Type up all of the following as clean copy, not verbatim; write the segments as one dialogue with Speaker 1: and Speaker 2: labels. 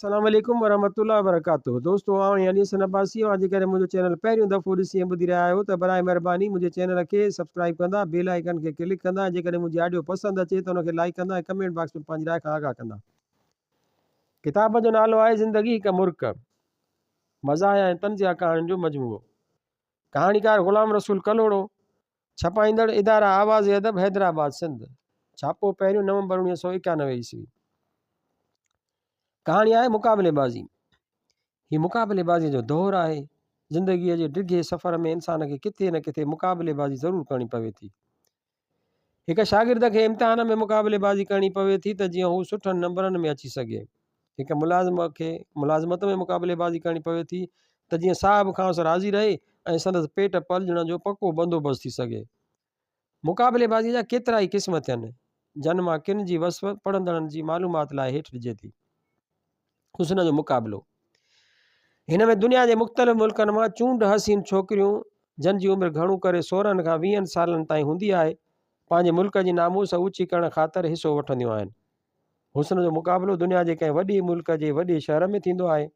Speaker 1: السلام عليڪم ورحمة الله وبرڪاته دوستو آئون يعني حسن عباسي اوهان جيڪڏهن منهنجو چينل پهريون دفعو ڏسي ۽ ٻڌي رهيا آهيو ته برائي مهرباني منهنجي چينل کي سبسڪرائيب ڪندا بيل آئيڪن کي ڪلڪ ڪندا ۽ جيڪڏهن منهنجي آڊيو پسند اچي ته ان کي لائيڪ ڪندا ۽ ڪمينٽ باڪس ۾ پنهنجي راء کان آگاهه ڪندا. ڪتاب جو نالو آهي زندگي هڪ مرڪ مزاحيه ۽ طنزيه ڪهاڻين جو مجموعو. ڪهاڻيڪار غلام رسول ڪلهوڙو. ڇپائيندڙ اداره آواز ادب حيدرآباد سنڌ. ڇاپو پهريون نومبر 1991 عيسوي. ڪهاڻي آهي مقابلي بازي. هي مقابلي بازيء جو دور آهي. زندگيء جي ڊگهي سفر ۾ انسان کي ڪٿي نه ڪٿي مقابلي بازي ضرور ڪرڻي پوي ٿي. هڪ شاگرد کي امتحان ۾ مقابلي بازي ڪرڻي پوي ٿي ته جيئن هو سٺن نمبرن ۾ اچي سگهي. هڪ ملازم کي ملازمت ۾ مقابلي بازي ڪرڻي پوي ٿي ته جيئن صاحب کانئس راضي رهي ۽ سندس پيٽ پلجڻ جو پڪو بندوبست ٿي سگهي. مقابلي بازيء جا ڪيترائي قسم ٿين، جن مان ڪن جي وصف پڙهندڙن جي معلومات لاء هيٺ ڏجي ٿي. حسن جو مقابلو، هن ۾ دنيا جي مختلف ملڪن مان چونڊ حسين ڇوڪريون، جن جي عمر گهڻو ڪري 16 کان 20 سالن تائين هوندي آهي، پنهنجي ملڪ جي ناموس اوچي ڪرڻ خاطر حصو وٺنديون آهن. حسن جو مقابلو دنيا جي ڪنهن وڏي ملڪ جي وڏي شهر ۾ ٿيندو آهي.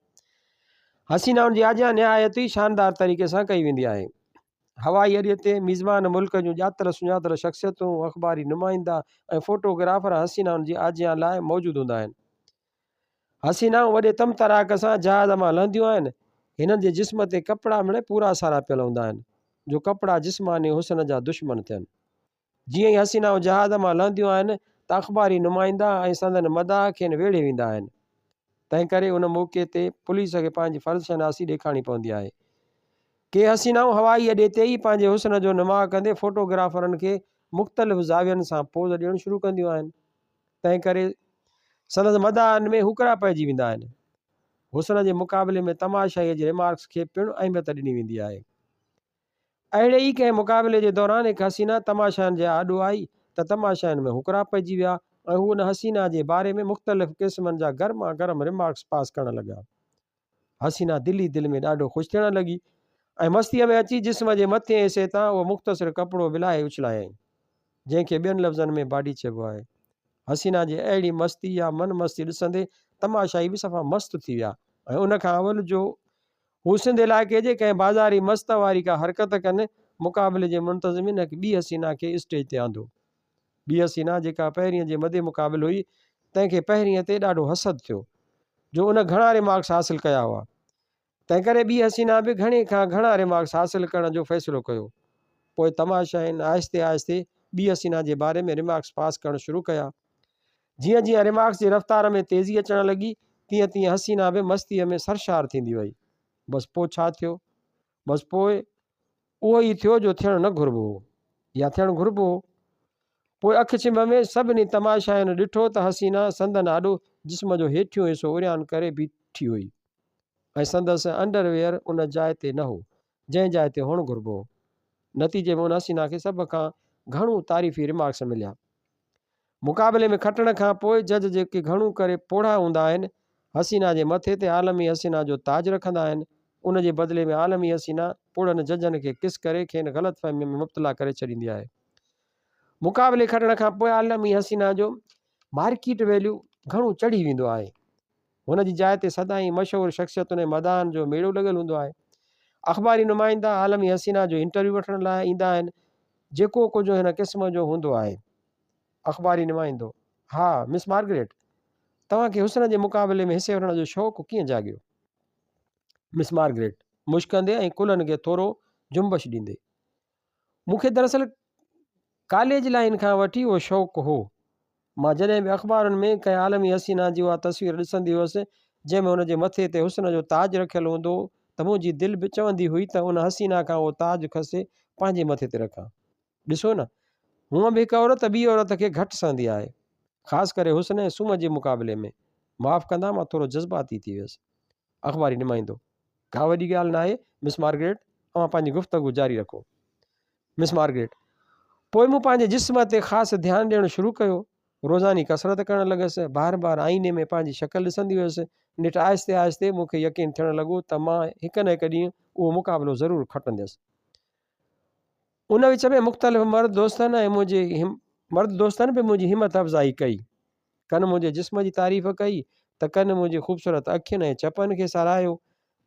Speaker 1: حسينائن جي آجيان نهايت ئي شاندار طريقي سان ڪئي ويندي آهي. هوائي اڏي تي ميزبان ملڪ جون ڄاتل سڃاتل شخصيتون، اخباري نمائندا ۽ فوٽو گرافر حسينائن جي آجيان لاء موجود هوندا آهن. حسينائون وڏي طمطراق سان جهاز مان لهنديون آهن. هنن جي جسم تي ڪپڙا مڙئي پورا سارا پيل هوندا آهن، جو ڪپڙا جسماني حسن جا دشمن ٿين. جيئن ئي حسينائون جهاز مان لهنديون آهن ته اخباري نمائندا ۽ سندن مداح کين ويڙهي ويندا آهن. تنهنڪري ان موقعي تي پوليس کي پنهنجي فرض شناسي ڏيکارڻي پوندي آهي. ڪي حسينائون هوائي اڏي تي ئي پنهنجي حسن جو نماء ڪندي فوٽوگرافرن کي مختلف زاوين سان پوز ڏيڻ شروع ڪنديون آهن. تنهنڪري سندس مداحن ۾ هوڪرا پئجي ويندا آهن. حسن جي مقابلي ۾ تماشائيء جي ريمارڪس کي پڻ اهميت ڏني ويندي آهي. اهڙي ئي ڪنهن مقابلي جي دوران هڪ حسينه تماشائين جي آڏو آئي ته تماشائين ۾ هوڪرا پئجي ويا ۽ هو ان حسينه جي باري ۾ مختلف قسمن جا گرما گرم ريمارڪس پاس ڪرڻ لڳا. حسينه دل ئي دل ۾ ڏاڍو خوش ٿيڻ لڳي ۽ مستيء ۾ اچي جسم جي مٿئين حصي تان اهو مختصر ڪپڙو به لاهي اڇلايائين، جنهن کي ٻين لفظن ۾ باڊي چئبو آهي. حسينه جي اهڙي مستي يا من مستي ڏسندي تماشائي به صفا مست ٿي ويا ۽ ان کان اول جو هو سنڌ علائقي جي ڪنهن بازاري مست واري ڪا حرڪت ڪن، مقابلي جي منتظمين هڪ ٻي حسينا کي اسٽيج تي آندو. ٻي حسينا جيڪا پهرينء جي مد مقابل هئي، تنهن کي پهرينء تي ڏاڍو حسد ٿيو، جو ان گهڻا ريمارڪس حاصل ڪيا هئا. تنهنڪري ٻي حسينا به گهڻي کان گهڻا ريمارڪس حاصل ڪرڻ جو فيصلو ڪيو. پوء تماشائين آهستي آهستي ٻي حسينا جي باري ۾ ريمارڪس پاس ڪرڻ شروع ڪيا. جيئن جيئن ريمارڪس جي رفتار ۾ تيزي اچڻ لڳي، تيئن تيئن حسينا به مستيء ۾ سرشار ٿيندي وئي. بس پوء ڇا ٿيو؟ بس پوء اهو ئي ٿيو جو ٿيڻ نه گهربو هو. يا ٿيڻ گهربو هو. پوء اک ڇنڀ ۾ سڀني تماشائين ڏٺو ته حسينا سندن آڏو جسم جو هيٺيون حصو عريان ڪري بيٺي هئي ۽ سندس انڊر ويئر ان جاء تي نه هو، جنهن جاء تي هئڻ گهربو هو. نتيجي ۾ ان حسينا کي سڀ کان گهڻو تعريفي ريمارڪس مليا. مقابلي ۾ کٽڻ کان پوء جج جيڪي گهڻو ڪري پوڙها هوندا آهن، حسينا جي مٿي تي عالمي حسينا جو تاج رکندا آهن، ان جي بدلي ۾ عالمي حسينا پوڙهن ججن کي ڪس ڪري کين غلط فهميء ۾ مبتلا ڪري ڇڏيندي آهي. مقابلي کٽڻ کان پوء عالمي حسينا جو مارڪيٽ ويليو گهڻو چڙهي ويندو آهي. هن جي جاء تي سدائين مشهور شخصيتن ۽ مداحن جو ميڙو لڳل هوندو آهي. اخباري نمائندا عالمي حسينا جو انٽرويو وٺڻ لاء ايندا آهن، جيڪو ڪجهه هن قسم جو هوندو آهي. اخباري نمائندو، ها، مس مارگريٽ، توهان کي حسن جي مقابلي ۾ حصي وٺڻ جو شوق ڪيئن جاڳيو؟ مس مارگريٽ، مشڪندي ۽ ڪلهن کي ٿورو جنبش ڏيندي، مون کي دراصل ڪاليج لائين کان وٺي اهو شوق هو. مان جڏهن به اخبارن ۾ ڪنهن عالمي حسينا جي اها تصوير ڏسندي هيس، جنهن ۾ هن جي مٿي تي حسن جو تاج رکيل هوندو هو ته منهنجي دل به چوندي هئي ته ان حسينا کان اهو تاج کسي پنهنجي مٿي تي رکان. ڏسو نه، هونء به هڪ عورت ٻي عورت کي گهٽ سهندي آهي. خاص ڪري حسن ۽ سونهن جي مقابلي ۾. معاف ڪندا مان ٿورو جذباتي ٿي ويس. اخباري نمائندو، ڪا وڏي ڳالهه ناهي مس مارگريٽ، اوهان پنهنجي گفتگو جاري رکو. مس مارگريٽ، پوء مون پنهنجي جسم تي خاص ڌيان ڏيڻ شروع ڪيو. روزاني ڪسرت ڪرڻ لڳس. بار بار آئيني ۾ پنهنجي شڪل ڏسندي هيس. نيٺ آهستي آهستي مون کي يقين ٿيڻ لڳو ته مان هڪ نه هڪ ڏينهن اهو مقابلو ضرور کٽنديس. ان وچ ۾ مختلف مرد دوستن ۽ منهنجي مرد دوستن به منهنجي همت افزائي ڪئي. ڪن منهنجي جسم جي تعريف ڪئي ته ڪن منهنجي خوبصورت اکين ۽ چپن کي ساراهيو.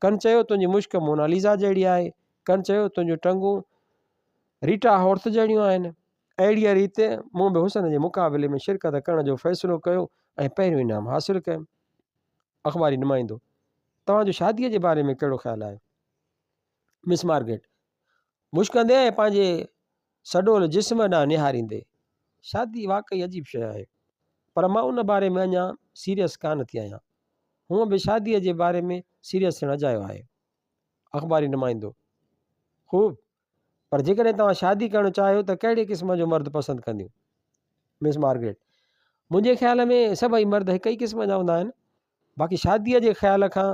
Speaker 1: ڪن چيو تنهنجي مشڪ موناليزا جهڙي آهي. ڪن چيو تنهنجون ٽنگون ريٽا هورٿ جهڙيون آهن. اهڙيء ريت مون به حسن جي مقابلي ۾ شرڪت ڪرڻ جو فيصلو ڪيو ۽ پهريون انعام حاصل ڪيم. اخباري نمائندو، توهان جو شاديء جي باري ۾ ڪهڙو خيال آهي؟ مس مارگريٽ، مشڪندي ۽ پنهنجي سڊول جسم ڏانهن نهاريندي، شادي واقعي عجيب شيء آهي، پر مان ان باري ۾ اڃا سيريس ڪانه ٿي آهيان. هونء به شاديء جي باري ۾ سيريس ٿيڻ اجايو آهي. اخباري نمائندو، خوب، پر جيڪڏهن توهان شادي ڪرڻ چاهيو ته ڪهڙي قسم جو مرد پسند ڪنديون؟ مس مارگريٽ، منهنجي خيال ۾ سڀئي مرد هڪ ئي قسم جا هوندا آهن. باقي شاديء جي خيال کان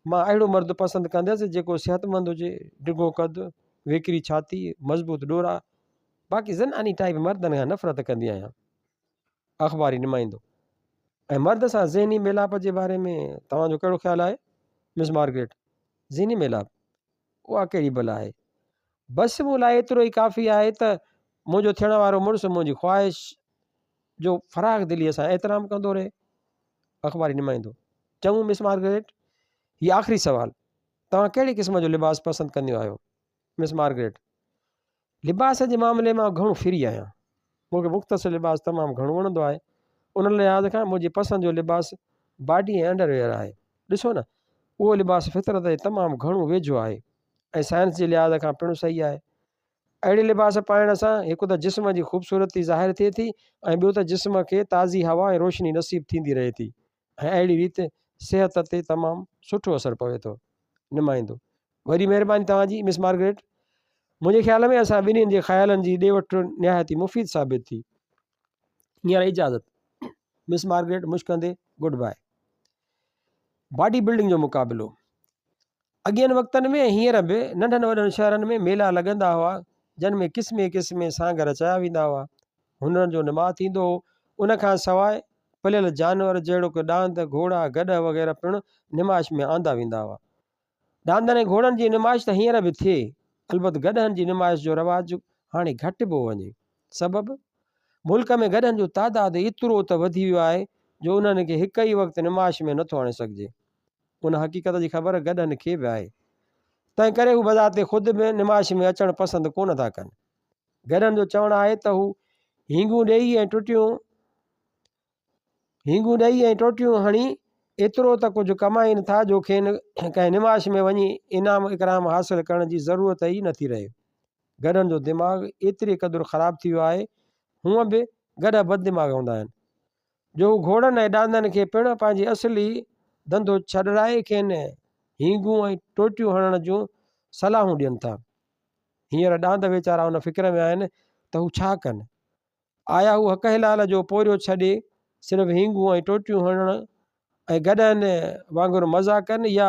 Speaker 1: مان اهڙو مرد پسند ڪنديس جيڪو صحتمند هجي، ڊگهو قد، ويڪري ڇاتي، مضبوط ڏورا. باقي زناني ٽائيپ مردن کان نفرت ڪندي آهيان. اخباري نمائندو، ۽ مرد سان ذهني ميلاپ جي باري ۾ توهان جو ڪهڙو خيال آهي؟ مس مارگريٽ، ذهني ميلاپ؟ اها ڪهڙي بلا آهي؟ بس مون لاء ايترو ئي ڪافي آهي ته منهنجو ٿيڻ وارو مڙس منهنجي خواهش جو فراخ دليء سان احترام ڪندو رهي. اخباري نمائندو، چڱو مس مارگريٽ، هي آخري سوال، توهان ڪهڙي قسم جو لباس پسند ڪنديون آهيو؟ مس مارگريٽ، لباس جي معاملي مان گهڻو فري آهيان. مون کي مختصر لباس تمام گهڻو وڻندو آهي. ان لحاظ کان منهنجي پسند جو لباس باڊي ۽ انڊر ويئر آهي. ڏسو نه، اهو لباس فطرت جي تمام گهڻو ويجهو آهي ۽ سائنس جي لحاظ کان پڻ صحيح آهي. اهڙي لباس پائڻ سان هڪ ته جسم جي خوبصورتي ظاهر ٿئي ٿي ۽ ٻيو ته جسم کي تازي هوا ۽ روشني نصيب ٿيندي رهي ٿي ۽ اهڙي ريت صحت تي تمام سٺو اثر پوي ٿو. نمائندو، وڏي مهرباني توهان جي مس مارگريٽ. منهنجي خيال ۾ اسان ٻنهين جي خيالن جي ڏي وٺ نهايت ئي مفيد ثابت ٿي. هينئر اجازت. مس مارگريٽ مشڪندي، گڊ باء. باڊي بلڊنگ جو مقابلو. اڳين وقتن ۾ ۽ هينئر به ننڍن وڏن شهرن ۾ ميلا لڳندا هئا، جن ۾ قسمين قسمين سانگ رچايا ويندا هئا. هنرن جو نماء ٿيندو هو. ان کان سواء پليل جانور جهڙوڪ ڏاند، گهوڙا، گڏهه وغيره پڻ نمائش ۾ آندا ويندا هئا. ڏاندن ۽ گهوڙن جي نمائش ته هينئر به ٿئي، البت گڏهن جي نمائش جو رواج هاڻي گهٽبو وڃي. سبب؟ ملڪ ۾ گڏهن جو تعداد ايترو ته وڌي ويو آهي جو انهن کي هڪ ئي وقت نمائش ۾ نٿو آڻي سگهجي. ان حقيقت جي خبر گڏهن کي به آهي. تنهن ڪري هو بذات خود به نمائش ۾ اچڻ پسند ڪونه ٿا ڪن. گڏهن جو چوڻ آهي ته هو هينگون ڏيئي ۽ ٽٽيون هينگون ڏيئي ۽ ٽوٽيون هڻي ايترو ته ڪجهه ڪمائين ٿا جو کين ڪنهن نمائش ۾ وڃي انعام اڪرام حاصل ڪرڻ جي ضرورت ئي نٿي رهي. گڏهن جو دماغ ايتري قدر خراب ٿي ويو آهي، هونء به گڏهه بددماغ هوندا آهن، جو هو گهوڙن ۽ ڏاندن کي پڻ پنهنجي اصلي ڌنڌو ڇڏرائي کين هينگون ۽ ٽوٽيون هڻڻ جون صلاحون ڏين ٿا. هينئر ڏاند ويچارا ان فڪر ۾ آهن ته هو ڇا ڪن؟ آيا هو حق حلال جو پورهيو ڇڏي صرف هينگون ۽ ٽوٽيون هڻڻ ۽ گڏهن وانگر مزا ڪن يا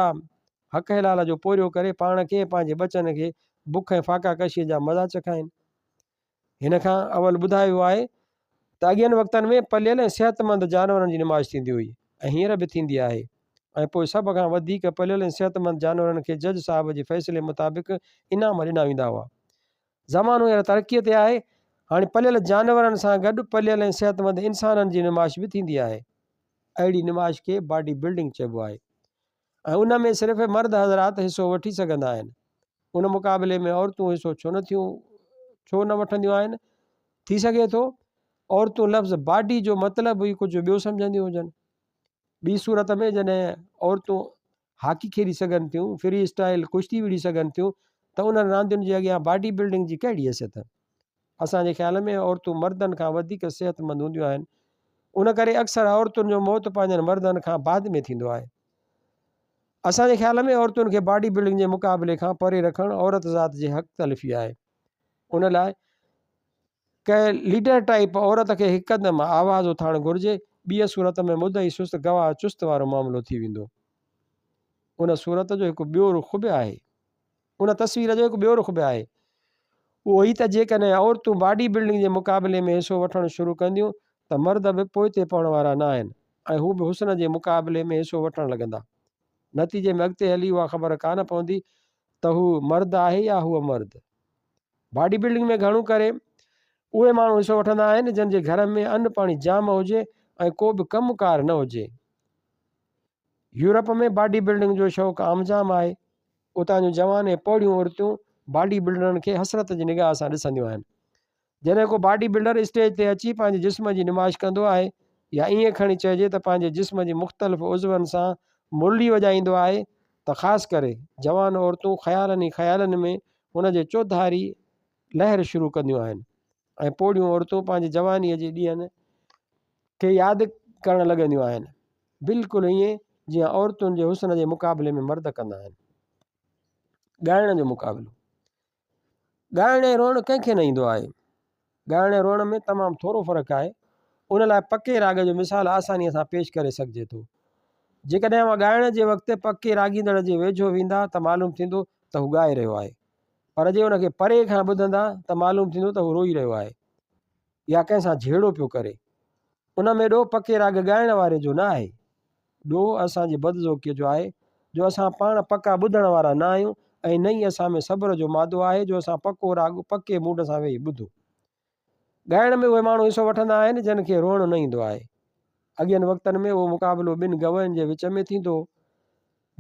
Speaker 1: حق حلال جو پورهيو ڪري پاڻ کي ۽ پنهنجي ٻچن کي بک ۽ فاقا ڪشيء جا مزا چکائين؟ هن کان اول ٻڌايو ويو آهي ته اڳين وقتن ۾ پليل ۽ صحتمند جانورن جي نمائش ٿيندي هئي ۽ هينئر به ٿيندي آهي ۽ پوء سڀ کان وڌيڪ پليل ۽ صحتمند جانورن کي جج صاحب جي فيصلي مطابق انعام ڏنا ويندا هئا. زمانو هينئر ترقيء تي آهي. هاڻي پليل جانورن سان گڏ پليل ۽ صحتمند انسانن جي نمائش به ٿيندي آهي. اهڙي نمائش کي باڊي بلڊنگ چئبو آهي ۽ ان ۾ صرف مرد حضرات حصو وٺي سگهندا آهن. ان مقابلي ۾ عورتون حصو ڇو نه ٿيون ڇو نه وٺنديون آهن؟ ٿي سگهي ٿو عورتون لفظ باڊي جو مطلب ئي ڪجهه ٻيو سمجهنديون هجن. ٻي صورت ۾ جڏهن عورتون هاڪي کيڏي سگهن ٿيون، فري اسٽائيل ڪشتي وڙهي سگهن ٿيون ته انهن راندين جي اڳيان باڊي بلڊنگ جي ڪهڙي حيثيت؟ اسان جي خيال ۾ عورتون مردن کان وڌيڪ صحتمند هونديون آهن، ان ڪري اڪثر عورتن جو موت پنهنجن مردن کان بعد ۾ ٿيندو آهي. اسان جي خيال ۾ عورتن کي باڊي بلڊنگ جي مقابلي کان پري رکڻ عورت ذات جي حق تلفي آهي. ان لاء ڪنهن ليڊر ٽائيپ عورت کي هڪدم آواز اٿارڻ گهرجي، ٻيء صورت ۾ مدعي سست گواهه چست وارو معاملو ٿي ويندو. ان صورت جو هڪ ٻيو رخ به آهي. ان تصوير جو هڪ ٻيو رخ به آهي. اهو هي ته جيڪڏهن عورتون باڊي بلڊنگ جي مقابلي ۾ حصو وٺڻ شروع ڪنديون ته مرد به پوئتي پوڻ وارا نه آهن ۽ هو به حسن جي مقابلي ۾ حصو وٺڻ لڳندا. نتيجي ۾ اڳتي هلي اها خبر ڪانه پوندي ته هو مرد آهي يا هوء مرد. باڊي بلڊنگ ۾ گهڻو ڪري اهي ماڻهو حصو وٺندا آهن جن جي گهر ۾ ان پاڻي جام هجي ۽ ڪو به ڪم ڪار نه هجي. يورپ ۾ باڊي بلڊنگ جو شوق عام جام آهي. اتان جون جوان ۽ پوڙهيون عورتون باڊي بلڊرن کي حسرت جي نگاهه سان ڏسنديون آهن. جڏهن ڪو باڊي بلڊر اسٽيج تي اچي پنهنجي جسم جي نمائش ڪندو آهي يا ائين کڻي چئجي ته پنهنجي جسم جي مختلف عضون سان مرلي وڄائيندو آهي ته خاص ڪري جوان عورتون خيالن ئي خيالن ۾ هن جي چوڌاري لهر شروع ڪنديون آهن ۽ پوڙهيون عورتون پنهنجي جوانيء جي ڏينهن کي ياد ڪرڻ لڳنديون آهن. بلڪل ائين جيئن عورتن جي حسن جي مقابلي ۾ مرد ڪندا آهن. ڳائڻ جو مقابلو. ڳائڻ ۽ روئڻ ڪنهن کي نه ايندو آهي. ڳائڻ ۽ روئڻ ۾ تمام ٿورو فرق آهي. ان لاء پڪي راڳ جو مثال آسانيء سان پيش ڪري سگهجي ٿو. جيڪڏهن اوهان ڳائڻ جي وقت پڪي راڳيندڙ جي ويجهو ويندا ته معلوم ٿيندو ته هو ڳائي رهيو آهي. پر جي ان کي پري کان ٻڌندا ته معلوم ٿيندو ته هو روئي رهيو آهي يا ڪنهن سان جهيڙو پيو ڪري. ان ۾ ڏوهه پڪي راڳ ڳائڻ واري جو نه آهي. ڏوهه اسان جي بدذوقيء جو آهي، جو اسان پاڻ پڪا ٻڌڻ وارا نه آهيون ۽ نه ئي اسان ۾ صبر جو مادو آهي جو اسان پڪو راڳ پڪي موڊ سان ويهي ٻڌون. ڳائڻ ۾ اهي ماڻهو حصو وٺندا آهن، جن کي روئڻ نه ايندو آهي. اڳين وقتن ۾ اهو مقابلو ٻن گوين جي وچ ۾ ٿيندو هو،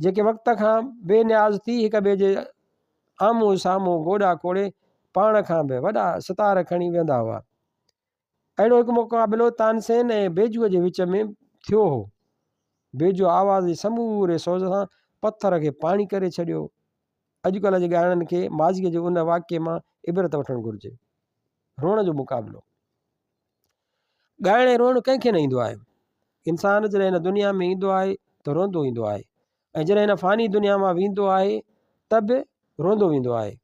Speaker 1: جيڪي وقت کان بي نياز ٿي هڪ ٻئي جي آمهون سامهون گوڏا کوڙي پاڻ کان به وڏا ستار کڻي ويهندا هئا. اهڙو هڪ مقابلو تانسين ۽ بيجوء جي وچ ۾ ٿيو هو. بيجوء آواز جي سموري سوز سان پٿر کي پاڻي ڪري ڇڏيو. اڄڪلهه جي ڳائڻن کي ماضيء جي ان واقعي مان عبرت وٺڻ گهرجي. روئڻ جو مقابلو. ڳائڻ ۽ روئڻ ڪنهن کي نه ايندو آهي. انسان جڏهن هن دنيا ۾ ايندو آهي ته روئندو ايندو آهي ۽ جڏهن هن فاني دنيا مان ويندو آهي ته به روئندو ويندو آهي.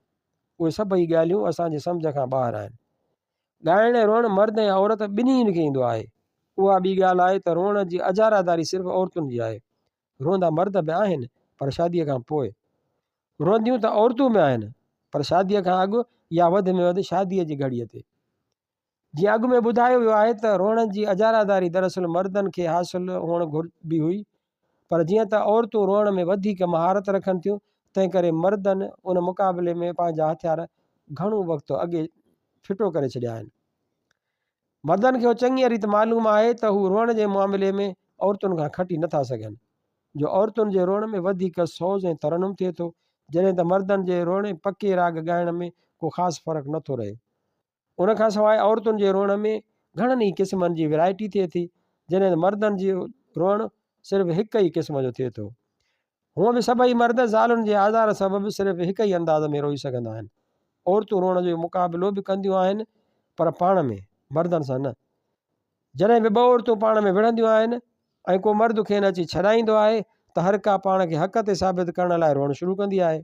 Speaker 1: اهي سڀئي ڳالهيون اسان جي سمجهه کان ٻاهر آهن. ڳائڻ ۽ روئڻ مرد ۽ عورت ٻنهي کي ايندو آهي. اها ٻي ڳالهه آهي ته روئڻ جي اجاراداري صرف عورتن جي آهي. روئندا مرد به آهن پر شاديء کان پوء. روئنديون ته عورتون به آهن پر شاديء کان اڳ يا وڌ ۾ وڌ شاديء جي گهڙيء تي. جيئن اڳ ۾ ٻڌايو ويو آهي ته روئڻ جي اجاراداري دراصل مردن کي حاصل هئڻ گهربي هئي پر جيئن ته عورتون روئڻ ۾ وڌيڪ مهارت رکن ٿيون، تنهنڪري مردن ان مقابلي ۾ پنهنجا هٿيار گهڻو وقت اڳي ڦٽو ڪري ڇڏيا آهن. مردن کي اهو چڱيء ريت معلوم آهي ته هو روئڻ جي معاملي ۾ عورتن کان کٽي نٿا سگهن، جو عورتن جي روئڻ ۾ وڌيڪ سوز ۽ ترنم ٿئي ٿو، جڏهن ته مردن جي روئڻ ۽ پڪي راڳ ڳائڻ ۾ ڪو خاص فرق نٿو رهي. ان کان سواء عورتن جي روئڻ ۾ گهڻن ئي قسمن جي ورائٽي ٿئي ٿي، جڏهن ته مردن جي روئڻ صرف هڪ ئي قسم جو ٿئي ٿو. هونء به سڀئي مرد زالن جي آزار سبب صرف هڪ ئي انداز ۾ روئي سگهندا آهن. عورتون روئڻ جو مقابلو به ڪنديون آهن پر پاڻ ۾، مردن سان نه. جڏهن به ٻه عورتون پاڻ ۾ وڙهنديون آهن ۽ ڪو مرد کين اچي ڇڏائيندو آهي ته هر ڪا پاڻ کي حق تي ثابت ڪرڻ لاء روئڻ شروع ڪندي آهي.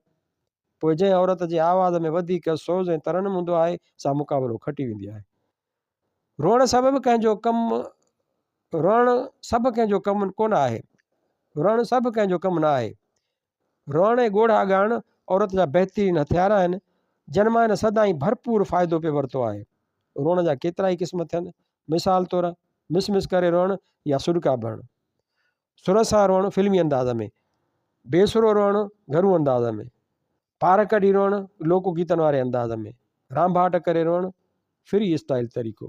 Speaker 1: پوء جنهن عورت جي آواز ۾ وڌيڪ سوز ۽ ترنم هوندو آهي، سا مقابلو کٽي ويندي آهي. روئڻ سبب ڪنهن جو ڪم روئڻ سڀ ڪنهن جو ڪم ڪونه آهي. روئڻ سڀ ڪنهن جو ڪم نه آهي. روئڻ ۽ ڳوڙها ڳاڙڻ عورت جا بهترين هٿيار آهن، جن مان هن سدائين ڀرپور فائدو پئي ورتو آهي. روئڻ جا ڪيترائي قسم ٿين، مثال طور مس مس ڪري روئڻ يا سڏڪا ڀرڻ. سر سان روئڻ فلمي انداز ۾، بي سرو روئڻ گهرو انداز ۾، پار ڪڍي روئڻ لوڪ گيتن واري انداز ۾، رانڀاٽ ڪري روئڻ فري اسٽائيل طريقو.